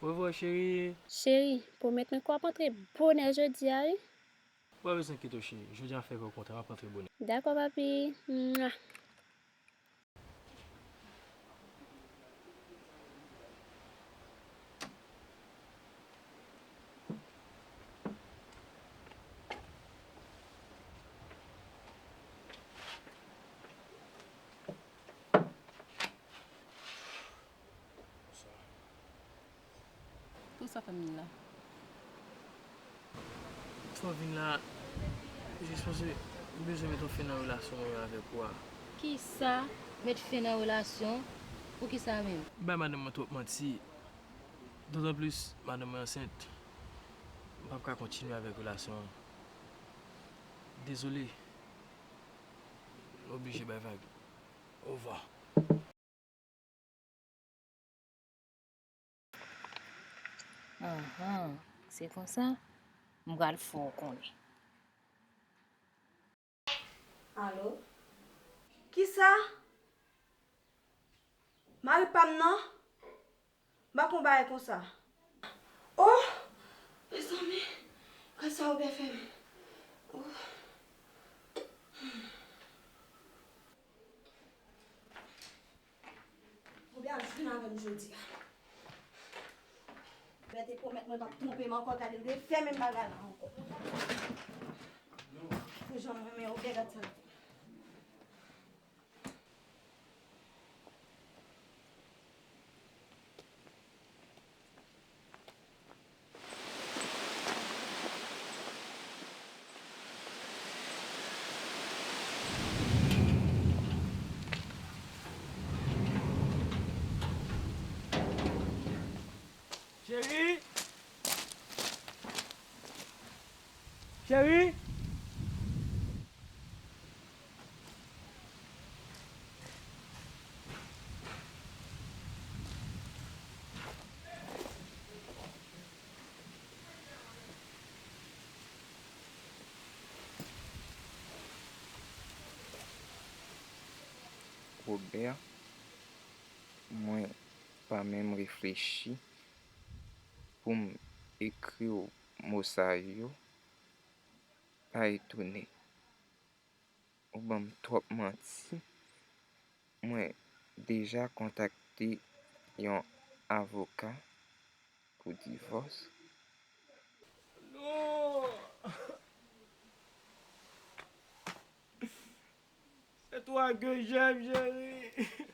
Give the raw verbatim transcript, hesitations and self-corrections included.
Orevwa, cheri. Cheri, pwomèt mwen ke w ap antre bonè jodi a, wi. Ou pa bezwen enkyete w, cheri. Jodi a, m fè avè w kontra, m ap antre bonè. Dakò, papi. Mwa. Poukisa w fè m vin la? Fè w vin la, jis paske m bezwen met yon fen nan relasyon mwen avèk ou a. Kisa? Met fen nan relasyon? Poukisa menm? M bay madanm mwen twòp manti. Dotanplis, madanm mwen ansent. M p ap ka kontinye avèk relasyon an. Dezole. M oblije bay vag. Ovwa. Anhan, se konsa? M pral fè w konnen. Alo? Kisa? Mari pa m nan? M pa konn bagay konsa. Oh! Mezanmi, gad sa Robert fè m. Oh. Robert ap jwenn avè m jodi a. Robert te pwomèt mwen l p ap twonpe m ankò, gade l refè menm bagay la ankò. Pou jan m renmen Robert, gad sa l fè. Cheri! Cheri! Robert, mwen pa menm reflechi pou m ekri w mo sa yo, pa etone. Ou ban m twòp manti. Mwen deja kontakte yon avoka pou divòs. Non! C'est toi que j'aime, chérie.